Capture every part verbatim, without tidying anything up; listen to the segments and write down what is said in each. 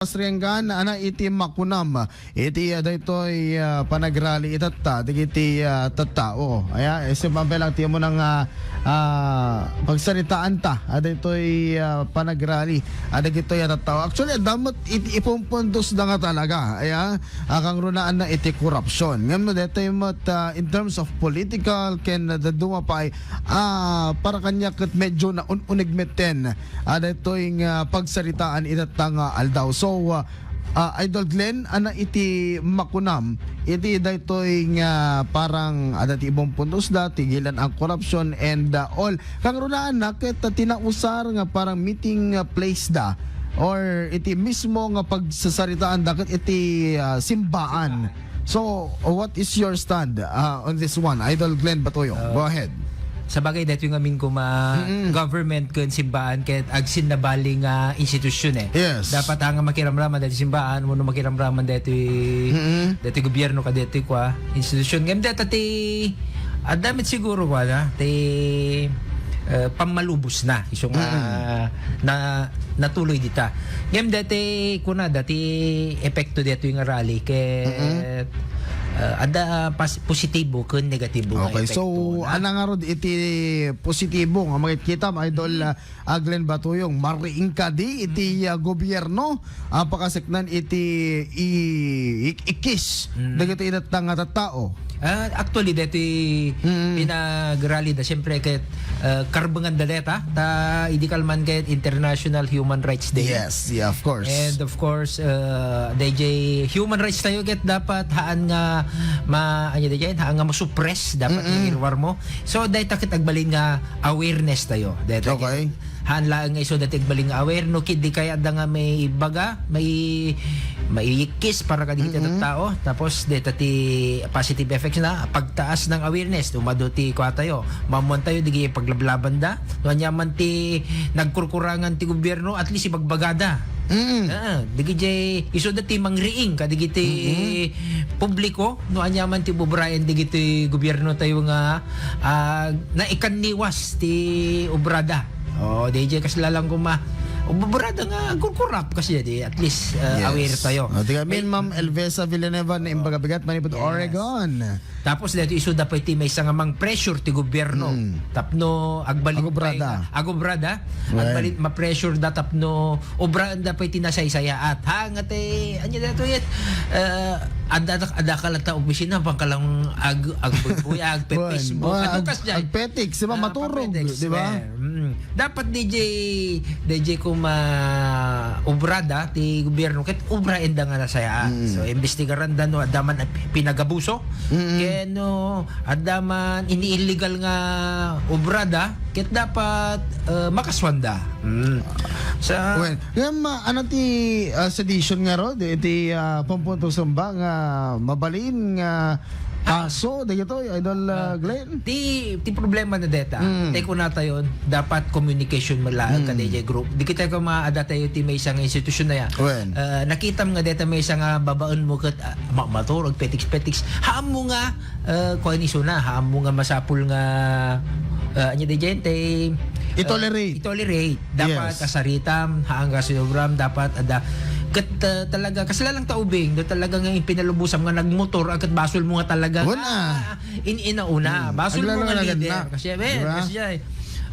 Pasrianggan, ana iti makunam iti, ah, daytoy, ah, panagrali itatta dagiti, ah, tattao. Aya, isip man lang ti amo nga, ah, pagsaritaan ta, ah, daytoy, ah, panagrali, ah, dagitoy, ah, tattao. Actually, adda met iti ipumpuntos da nga talaga. Aya, ah, kangrunaanna iti korupsyon. Ngem no daytoy met, ah, in terms of political, ken, ah, dadduma pay, ah, para kaniak ket medyo naun-uneg metten, ah, daytoy nga pagsaritaan itatta nga aldaw. So, ah, ah, Idol Glenn, ana iti makunam iti daytoy nga parang adda ti ibumpuntos da, tigilan ang korupsyon and, ah, all. Kangrunaanna ket, ah, tinausar nga parang meeting, ah, place da or iti mismo nga pagsasaritaan da ket iti, ah, simbaan. So, what is your stand, ah, on this one, Idol Glenn Batuyong? Ah, Go ahead. Sabagay, daytoy ngamin koma Mm-mm. government ken simbaan ket agsinnabali nga institusyon, eh. Yes. Dapat ha nga makiramraman daytoy simbaan, wenno makiramraman daytoy, Mm-mm. daytoy gobyerno, kadaytoy kua institusyon. Ngem dayta ti, adda met siguro kua na, ti, eh, pammalubos na. Isu nga Mm-mm. na, natuloy dita. Ngem daytoy kuna, daytoy epekto daytoy nga rally ket, Mm-mm. eh, adda pas-, positibo ken negatibo nga Okay, so, epekto na. Ana ngarud iti positibo nga makikita, Idol, Mm. ah, ah, Glenn Batuyong, mariing kadi iti, Mm. ah, gobyerno, ah, pakaseknan iti i-, i-, ikkis Mm. dagiti itatta nga tattao? Ah, actually, daytoy Mm. pinagrally da, siyempre, ket, ah, karbengan da dayta, ta idi kalman ket International Human Rights Day. Yes, yeah, of course. And of course, ah, D J, human rights tayo ket dapat haan nga ma-, ano, D J, haan nga masuppress, dapat Mm-mm. mairuar mo. So, dayta ket agbalin nga awareness tayo. Dayta ket Okay. haan laeng nga isuda ti agbalin nga aware, no, ket di kayat da nga maibaga, mai-, maiyikkis para kadagiti Mm-mm. tattao. Tapos, dayta ti positive effects na, pagtaas ng awareness, umadu ti kua tayo, maammuan tayo, dagiti paglablabanda. No, aniaman ti nagkurkurangan ti gobyerno, at least ibagbagada. Mm-mm. Ah, dagiti, isuda ti mangriing, kadagiti Mm-mm. publiko, no, aniaman ti bubraen, dagiti gobyerno tayo nga, ah, naikanniwas ti obrada. Oh, D J, kasla lang koma. Obrada nga agkurkurap kasi di, at least, uh, Yes. aware tayo. Oh, tiga min, May Ma'am Elvesa Villanueva na Oh. imbaga bigat, manipud Yes. Oregon. Tapos dito isuda pay ti maysa nga mang pressure ti gobyerno. Mm. Tapno agbalin Agobrada. pay nga, agobrada. Well. Agbalin ma-pressure da tapno obraan da pay ti nasaysayaat. Ha, nga ti, anya da to yet? Uh, ada, ada ka lang ta opisina, bang ka lang ag-, agbuybuy, agpe-Facebook. Bon, Ano ag-, kas dyan? agpetik, di ba? Ah, Maturog, agpetik, di ba? Well, mm. Dapat D J, D J koma obrada ti gobyerno ket obraenda nga nasayaan. Mm. So, imbestigaran da no adda man pinagabuso. Mm. Ken no adda man ini-illegal nga obrada, ket dapat, eh, makasuanda. Mm. Sa Well, ngem, ah, ano ti, ah, sedition nga ro, di, ti, ah, pampunto sumba nga mabalin nga kaso, dagito, Idol, ah, Ah, Glenn? Ti, ti problema na deta, Mm. tay kunatayon, dapat communication mo laeng Mm. ka D J group. Di kita ko maada tayo ti maysa nga institusyon na ya. Wen. Ah, nakitam nga deta maysa nga babaen mo ket, ah, ma-, maturog, petiks-petiks. Haan mo nga, ah, kuan iso na, haan mo nga masapul nga, ah, anya di dyan, tay, ah, I-tolerate. I-tolerate. Dapat Yes. kasaritam, haan nga sobram, dapat ada. Ket, ah, talaga, kasla lang ta ubing, no, talaga nga ipinalubosam nga nagmotor, ah, ket basol mo nga talaga Wala. nga in-, inauna. Hmm. Basol mo nga Aglalalagan leader. na. Kasi, eh, Di ba? kasi, eh,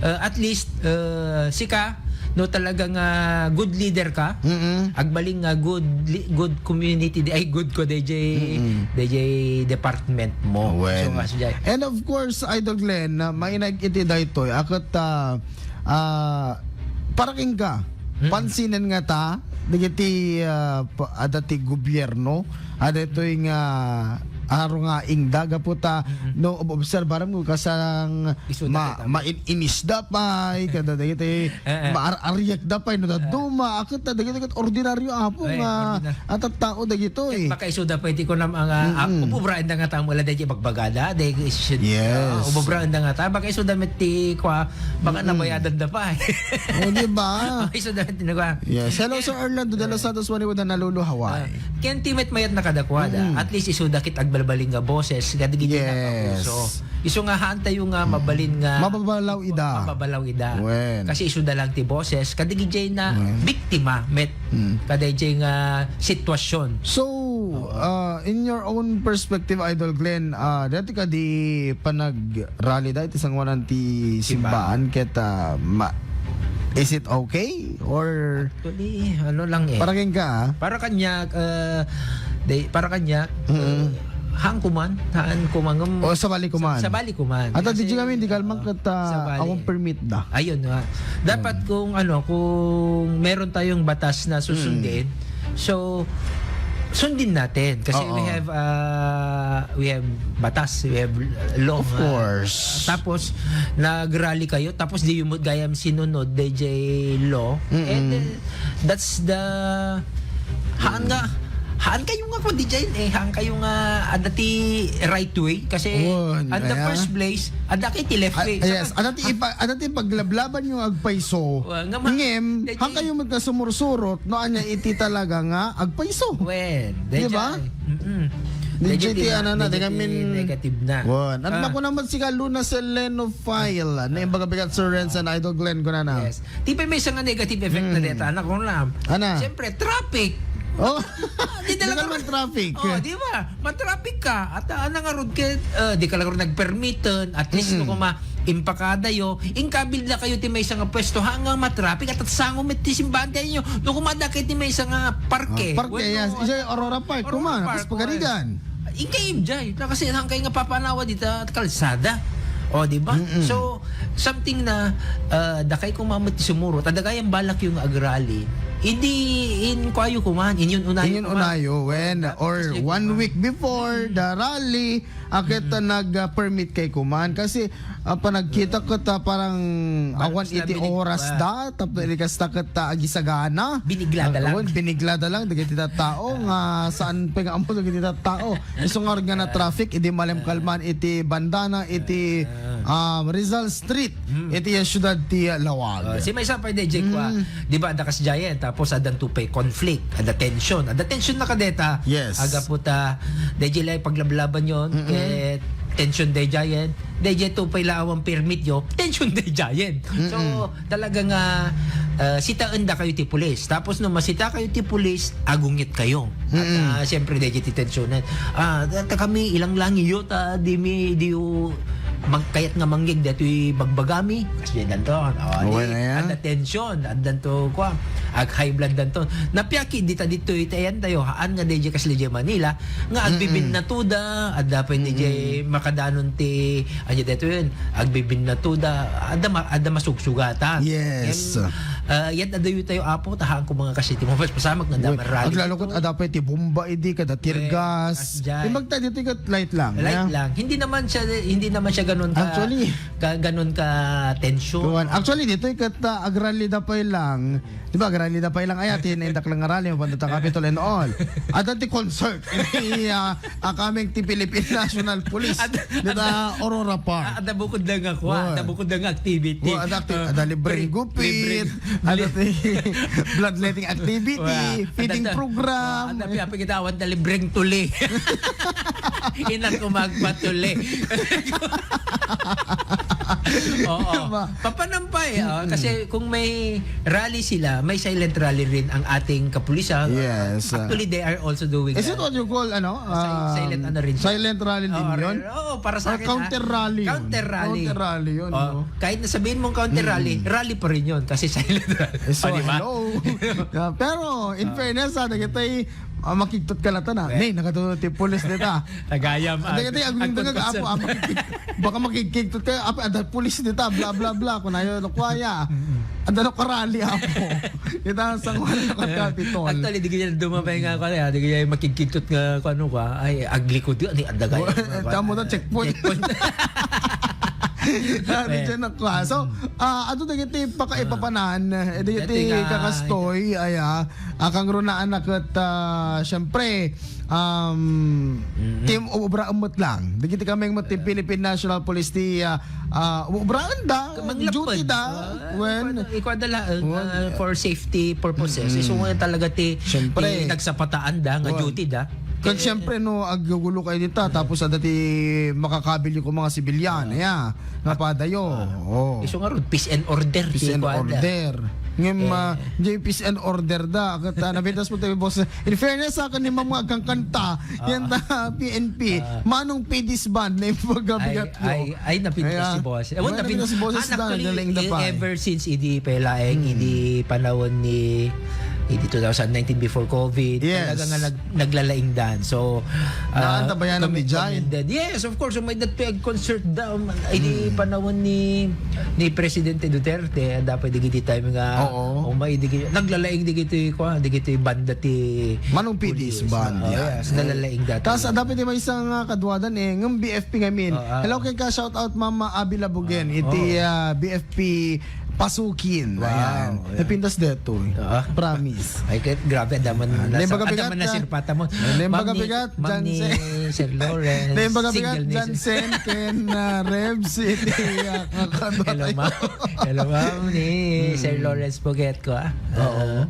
uh, at least, uh, sika, no, talaga nga good leader ka, Mm-mm. agbaling nga good li-, good community, di, ay, good ko, D J, Mm-mm. D J department mo. Wen. So, kasi, And of course, Idol Glenn, na mainag iti daytoy, akat, ah, ah, para king ka, Mm. pansinen nga ta, dagiti, ah, pa-, adda ti gobyerno, adda itoy nga aro nga ingda, gapu ta, Mm. no, ob-, obserbaram mo, kasang Isu ma-, dagiti ma-, in-, inisda pay, kada dagiti, Eh, eh. maar-, ariek da pay, no, Eh. daduma, akit ta, dagiti ket ordinaryo, apo, Ay, nga, ordinar- at at tao, dagito, eh. Baka isu da pay ti kunam, nga, ah, Mm-mm. ububraen da nga tao, wala da di bagbagada, di, should, Yes. ah, ububraen da nga tao, baka isu da met ti, kwa, baka Mm-mm. nabayadan da pay. O, di ba? Baka isu da met ti, kwa. Yes. Hello, Sir Orlando de los Santos, Waniwada, Honolulu, Hawaii. Ah, ken ti met mayat na kadakwada, Mm. at least isu da kit mabalbalin nga boses, kadagiti Yes. nakauso. Isu nga haan tayo nga mabalin nga Mababalaw ida. Mababalaw ida. Wen. Kasi isu da lang ti boses, kadagiti na Wen. biktima, met. Mm. Kadagiti nga sitwasyon. So, Oo. uh, in your own perspective, Idol Glenn, uh, dati ka di panag-rally da iti sangoanan ti Simbaan. Simbaan ket, uh, ma-, is it okay? Or Actually, ano lang eh. Para ken ka, ah? Para kanya, uh, de, para kanya, Mm. uh, haan ko man, haan ko man, um, O, sabali ko man. Sa, sabali ko man. At Kasi, di kami, di kalman uh, ket, ah, sabali. Akong permit da. Ayun nga. Dapat Mm. kung ano, kung meron tayong batas na susundin, Mm. so, sundin natin. Kasi Oo. we have, uh, we have batas, we have law Of nga, course. tapos, nag-rally kayo, tapos di mo gayam sinunod, D J law. Mm-mm. And, uh, that's the, haan nga, haan kayo nga kung D J eh, haan kayo nga, adda ti right way. Kasi, Wen, at the kaya? first place, adda kay ti left Ah, way. yes, Saka, adda ti ipa-, adda ti paglablaban yung agpayso. Wa, nga ma-, Ngem, D J. Haan kayo magkasurot-surot, no, anya iti talaga nga agpayso. Wen, Di ba? D J. Mm-mm. Di D J J ti ti na-, ano na, di di kami ti negative na. Wan. At Ah. mako naman si Luna Seleno File, na yung bagabigat Sir Renz and Idol Glenn ko na na. Yes. Di pa may isang negative effect na Hmm. deta, anak ko na. Ana? Siyempre, traffic. Oh. Ah, di Di talaga ka naman traffic. Oh, di ba? Matraffic ka. At, ah, anang arod ka, ah, di ka lang nagpermitan. At least, Mm-mm. no, kuma, impakada yo, inkabil na kayo ti maysa nga pwesto, hanga matraffic, at, at sango met ti simbahan kayo. No, kumada kayo ti maysa nga parke. Ah, parke, Bueno, yes. Isa yung Aurora Park, Aurora kuma, Park, tapos Pagarigan. Inka imjay, na kasi hangkay nga papanawa dita kalsada. O, di ba? Mm-mm. So, something na, ah, dakay kumamat ti sumuro, tadagay ang balak yung agrali. Hindi in kwayo kuman, inyun unayo Inyun kuman. unayo, when, Dapat or kasi one kuman. week before the rally, akit Mm. nag, ah, permit kay kuman. Kasi, ah, panagkita ko ta parang Parang awan sila iti binig-, oras ah. da, tapos iri kasta ket ta agisagana. Binigla da lang. Awan, binigla da lang, dagiti tattao nga saan pa nga ammo dagiti tattao. Isu nga nga na traffic, idi malemkalman iti bandana, iti, Ah. um, Rizal Street, Mm. iti, uh, siyudad ti, uh, Lawag. Ah, si maysa pay, D J, kwa, Mm. di ba, adda kas giant, tapos addan to pay conflict, adda tension. Adda tension na kadeta, Yes. aga puta, D J lay paglablaban yon, Mm-mm. kay tension day giant, D J to pay laawan permit yo, tension day giant. So, Mm-mm. talaga nga, ah, sitaen da kayo ti pulis. Tapos no masita kayo ti pulis, agungit kayo. At, Mm-mm. ah, siyempre, D J ti tensionan. Ah, ta, ta kami, ilang lang iyo, ta, di mi, di yo, magkayat nga manggig, datoy bagbagami. Kasi danton. Oh, Okay di, na yan. adda tension, addanto, kwa, ag high blood danton. Napiaki, di ta ditoy, tayan tayo, haan nga D J kas D J Manila, nga Mm-mm. agbibinnatuda, adda pa D J Mm-mm. makadanon ti, ano dito yun, agbibinnatuda, adda ma-, adda masugsugatan. Yes. Yan, ah, yan adayo tayo, apo, tahaan ko mga kasi ti mo, mas pasamak nga Well, damang rally aglalo dito. Ket adda pa ti bomba idi, kada tear Well, gas. as dyan. Yung magta dito, ikat light lang, Light ya? lang. Hindi naman siya, hindi naman siya ganun ka, Actually. ka, ganun ka tension. Kuwan. Actually, dito, ikat, ah, agrally da pa lang. Di ba, agrally da pa lang, ay, ati, naindak lang nga rally, mapanda ta Capitol and all. Adda ti concert. Iya, ah, coming ti Philippine National Police. Adda, Dita adda, Aurora Park. ah, adda bukod lang ako, ah. Wa. Adda bukod lang activity. Wa, adda acti-, Ah, adda libreng pri-, gupit, libreng, adda li- ti bloodletting activity, Wa. feeding Adda, program. Adda, pi-, apikitawan ta libreng tuli. Inang ko magpatuli. Oo. Diba? Papanampay, ah, Mm-mm. kasi kung may rally sila, may silent rally rin ang ating kapulisan. Yes. Actually, they are also doing Is it that. what you call, ano, Si-, um, silent ano rin siya? silent rally din Oo, yun? re-, oo, para sa Or akin, counter ah, rally yun? counter rally. Counter rally yun, Oh, no? kahit na sabihin mong counter Mm. rally, rally pa rin yun kasi silent rally. Eh, so, Oh, di ba? hello. Ah, pero, in Ah. fairness, ah, nagitay, ah, makigtot ka na ta na. Well. Nay, nakatuto ti pulis dita. Tagayam, Hindi, ah, hindi, ang ang dangag, apo, concern. ah, makigkig-, baka makigkigtot ka, apo, ada pulis dita, bla, bla, bla, kung ayaw, nakuha ya. Mm-mm. Adda no karali, apo. Kita sa kuwan na Kapitol. Actually, di kaya dumabay nga ako, eh, di kaya makigkigtot nga, kung ano ka, ay, aglikod yun, ay, adda kayo. Tamo na, checkpoint. Checkpoint. Ah, di Eh. dyan ako, ah. So, Mm. ah, ato dagiti pakaipapanan, eh, dagiti Dati nga, kakastoy, ay, ah, ah, kang runaan na ket, ah, siyempre, um, Mm-mm. team, ubraem met lang. Dagiti kami met ti Philippine National Police ti, ah, ah, ubraen da, Manglapad. duty da, Ah, when ikwa-, ikwa da laeng, When ah, for safety purposes. Mm-mm. Isu nga talaga ti, Siyempre. ti nagsapataan da nga When duty da. Kag siyempre, no, aggugulukayo dita, tapos adda ti makakabilyo ko mga sibilyan, ya, nga padayo. Oo. Isu ngarud, peace and order, Peace ti and kuan da. order. Ngem, Eh. ah, di peace and order da. Ket, ah, napintas mo tayo, boss. In fairness, sa akin ni mga agkangkanta, Ah. yan ta, P N P. Ah. Manong P D's band, na yung pagkabigat Ay, mo. ay, ay, napintas Ayan. si boss. Ewan, Wala napin-, napintas si boss ah, da, actually, galing da eh, pa, eh. ever since idi pelaeng, Hmm. idi panahon ni, idi two thousand nineteen before COVID, Yes. talaga nga nag-, naglalaingdan. So, ah, Naantabayanan ni Jai. commended. Yes, of course, umay dagitoy ag-concert da, um, idi Hmm. panahon ni, ni Presidente Duterte, dapat digiti time nga Oo. umay digi-, naglalaing digiti, kwa, digiti banda ti Manong P D's Police. band, Oo, yan. yes, nalalaing dati. Tas, ah, dapat di may isang, ah, kaduadan, eh, ng B F P ngamin. Oo, ah. Hello, kay ka, shout out, Mama Abi Labugen, Ah, iti, oo. ah, B F P Pasukin. Wow, Ayan. yeah. Napintas deto, eh. Oo. Promise. Ay, kay, grabe, adaman Ah, na, naimbag a bigat adaman na ka. sirpata mo. Naimbag a Ma'am ni, bigat, Ma'am ni Jansen. Sir Lawrence. Naimbag a bigat, Single ni Sir Jansen, ken, ah, Rebs, iti, ah, kakadwa Hello, tayo. ma'am. Hello, ma'am, ni Hmm. Sir Lawrence Puget ko, ah. Oo. Ah,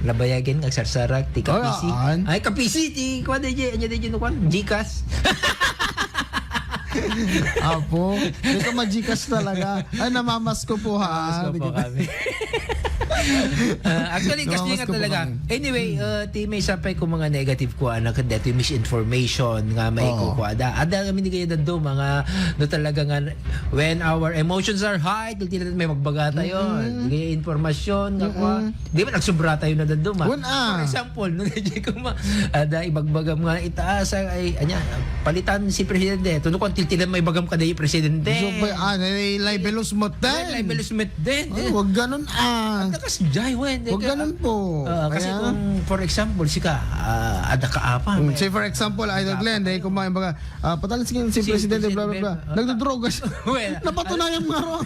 nabayagen nga agsarsarak, ti Oh, Kapisi. aan. Ay, Kapisi, ti, kuwan, di, di, di, di, kuwan, Gcash. Apo, ito ma-Gcash talaga. Ay, namamas ko po, ha? Namamas ko po Di ka kami. Ah, actually, kasi Namamas nga ko po talaga. kami. Anyway, Hmm. uh, ti may sapay ko mga negative ko, anak, dati misinformation nga may Oo. kukuha. Ada, ada kami ni kaya dado, mga, no, talaga nga, when our emotions are high, tiltila may magbaga tayo. Mm-mm. May informasyon, nga kuha. Mm-mm. Di ba, nagsubra tayo na dado, ma? Wen, ah. For example, no, di ko ma-, ada, ibagbagam nga itaas, ay, anya, palitan si Presidente. Tuno ko, ang tiltila may bagam kada yung Presidente. So, ba, ah, ay, libelous mo Ay, din. libelous mo din. Ay, wag ganun, ah. At saka si Jai, wen, Wag ka-, ganun po. ah, kasi Kaya kung, for example, sika, ah, ada ka apa, Mm, may say, for example, Idol Glenn, dahil kumain baga, ah, patalas ngayon si Si Presidente, bla, bla, bla. Presidente, ah, Nagdodroga siya. Well, Napatunayan nga ron.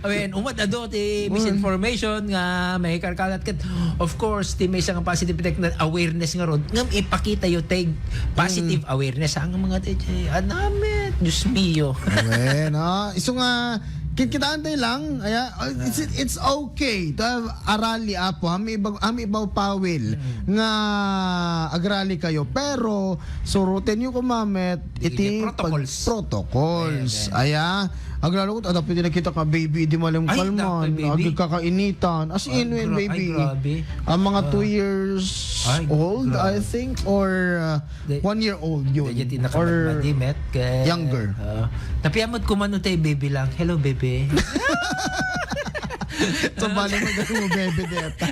Well, umad ado ti Well. misinformation nga may karkalat ket, of course, ti may isang positive effect na awareness nga ron, ngam ipakita yo ti positive Mm. awareness, ang mga ti, ti, anamit, Diyos mio. Well, no? Isu nga, kit-, kitaan tayo lang, aya, uh, it's, Ah. it's okay to have a rally, apo, ami ibaw, ami ibaw pawil Mm. nga agrally kayo, pero surutin nyo kumamit Iti iti protocols. pag-, protocols. Ayan, ayan. Aya, aglalo ko, adda pwede nakita ka, baby, di malam Ay, kalman. dapay, baby. Agkakainitan. As in, Ay, when, gra-, ay, baby. grabe. Ang mga Ah. two years Ay, old, grabe. I think, or, uh, Di-, one year old yun. di, di, di Or nakamadmadi, met, kay, younger. ah, napiamot ko man, utay, baby lang. Hello, baby. Sa bali mo, mo, bebe, deta.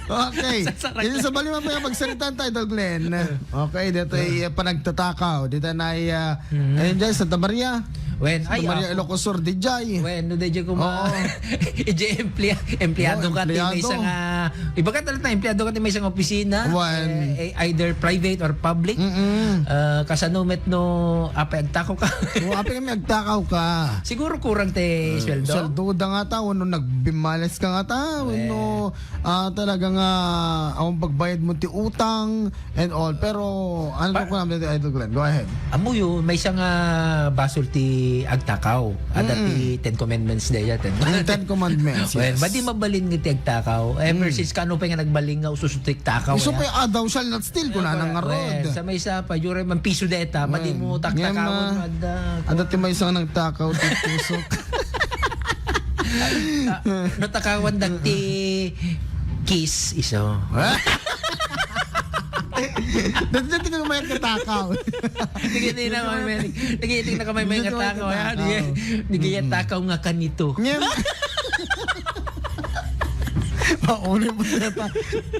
Okay. Sa sarap. Ito sa bali mo, pagsalitan tayo, Idol Glenn. Okay, dito ay, uh, panagtatakaw. Dito na ay, uh, Mm. ayun dyan, Santa Maria. Wen, Santa ay, Maria, ako. Ilocos Sur, D J. Wen, no, D J ko ma-, Oo. D J empleya-, empleyado Oo, ka, ti empleyado. may isang, ah, ibaga talaga, empleyado ka, ti may isang opisina, Wen. eh, eh, either private or public. Mm-mm. Ah, kasano met no, apay agtakaw ka? Oo, apay kami agtakaw ka. Siguro kurang ti Ah, sweldo? sweldo da nga ta, wenno nagbimales ka nga ta, Eh. wenno, ah, talaga nga, awan pagbayad mo ti utang and all. Pero, ano Pa- ko naman, Idol Glenn? Go ahead. Amo yun, may isang, ah, basol ti agtakaw. Ada Mm. ti Ten Commandments da ya, Ten Mm, Ten Commandments, Well, yes. madi mabalin nga ti agtakaw. Ever Mm. since kano pa nga nagbalin nga usus ti agtakaw, Isu ya? pa yung, ah, thou shall not steal, Well, kuna nang well, ngarod. sa may isa pa, yun man piso deta, madi Well, mo taktakawon, ngem, ah, ada, ada ti may isang nagtakaw ti pusok. Ah, natakawan dagiti kiss iso. Dati, dati ka may katakaw. Dati, dati na kami, dati, dati na kami may Dati ka may katakaw, ah, katakaw. dati, dati Mm. katakaw nga kanito. Ngem. Pauli mo siya ta-,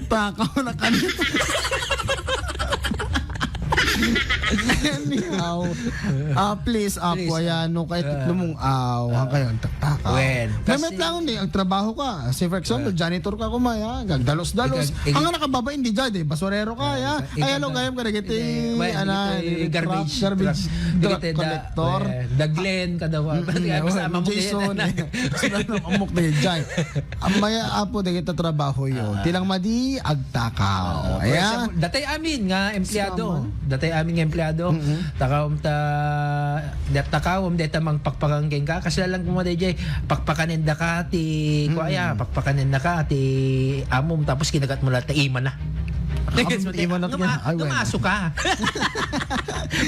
takaw na kanito. Anyhow, ah, please, apo, Please, ayan, ah, no, kahit ah. Tatlo mong aw, Ah. hangkayo, ang taktak, ah. Wen, Gamit kasi lang, ni, ang trabaho ka. Say, for example, Ah. janitor ka kumaya, gagdalos-dalos. Ika-, ika- Ang nakababa, hindi dyan, eh. Basurero ka, Ah, ya. ika-, Ay, hello, ika-, gayam ka, nagiti, eh, wen, ana, nagiti nagiti garbage truck, garbage truck, truck nagiti da-, collector. eh, daglen, kadawa. Mm-mm, Kaya kasama mo Jason, kaya na. eh. Sila na, amok na yun, dyan. Ang maya, apo, nagiti trabaho yun. Ah. Tilang madi, agtakaw. Ah, for Ayan. example, datay amin nga empleyado. Sama. Datay amin nga empleyado. Mm-mm. Takaw ta, dat-, takaw, um, deta mangpakpakan kenka. Kasi lang kuma D J, pakpakanen da ka ti, Mm. kuya, pakpakanen da ka ti amom, tapos kinagat mo lang ta ima na. Nagets mo, imo na nga, nga, ay, well. Nga maaso ka.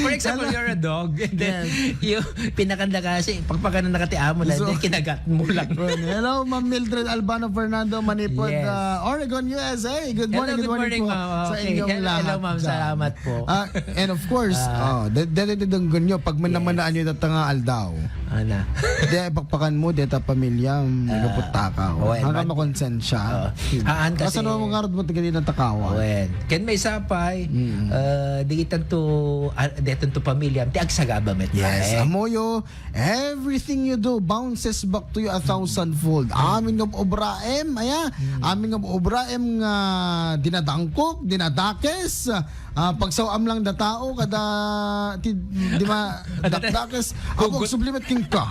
For example, you're a dog. And then, yes, yung pinakanda ka, si, pagpakanan na ka ti amo na, so, then kinagat mo lang. Hello, Ma'am Mildred Albano Fernando, Manipod, yes, uh, Oregon, U S A. Good morning, hello, good morning, good morning po, ma'am. Sa, okay, inyong lahat. Hello, hello, ma'am. Dyan. Salamat po. Ah, and of course, ah, oh, de-, de-, de-, denggan nyo, pag may, yes, namanaan nyo datang nga aldaw. Ana. Di, pakpakan mo, deta pamilya, ah, nagaputaka. Wen, hanggang man-, makonsensya. Oo. Haan kasi, kasano mo nga rod mo, taga di natakawan? Wen. Ken may sapay, mm, ah, di tanto, ah, di tanto pamilya, ti agsagaba met. Yes, eh. Amoyo, everything you do bounces back to you a thousandfold. Amin nga obraem, aya, mm, amin nga obraem nga dinadangkok, dinadakes, ah, pagsaw-am lang da tao, kada, ti, di ma, dakdakes, ako, hugot, agsublimet kenka.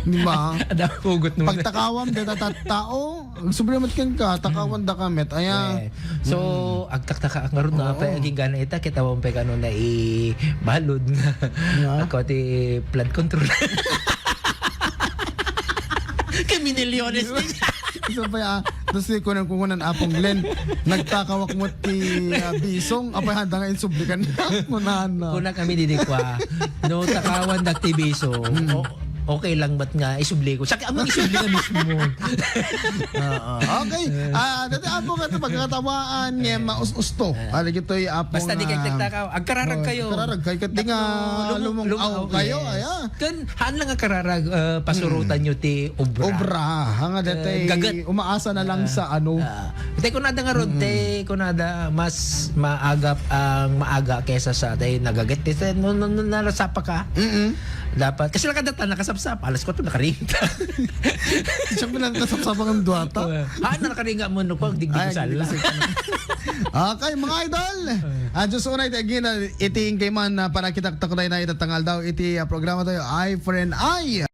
Di ba? Ada, hugot naman. Pagtakawam, deta ta-, tao, agsublimet kenka, takawan da kamet. Aya. Eh, so, mm, agtaktaka, nga rod na, oo, pay, aging gana ita, kita mo pay kano na i-, balod nga. Nga? Ako, ti flood control. Kay minilyones ni. Isa pa ya, tapos di kunan, kunan Apong Glenn, nagtakawak mo ti, ah, bisong, apay handa nga insublikan na, kunan na. Kunak kami didi kwa, no, takawan dak ti bisong, mm, o-, okay lang bat nga isubli ko? Siya kay among isubli ka mismo. Oo. Okay. Ah, dati apo ka ito, pagkatawaan, nga maus-usto. Ah. Ano gito'y apo. Basta di nga kayo takaw, agkararag, oh, kayo. Agkararag kayo, kat di nga lumung-, lumung-aw, lumung-aw kayo, yes, aya. Ken, haan lang nga kararag, eh, pasurutan, mm, nyo ti obra. Obra, hanga, eh, datay, gaget, umaasa na lang, ah, sa ano. Ah. Tay kunada nga rod, mm, tay kunada, mas maagap ang maaga kesa sa tay nagaget. Tay, no, no, no, narasapa ka. Mm-mm. Dapat, kasi nakadata, nakasapsap, alas kuwatro nakarinta. Siyempre lang nasapsap ang duwata. Ah, haan na nakaringa mo, no, pag digdi ko sala. Ay, hindi ko sala. Okay, mga idol. Ah, Diyos unay, tayo gina, iti ingkay man, ah, para kita, kita ko tayo na itatangal daw, iti, ah, programa tayo, Eye for an Eye.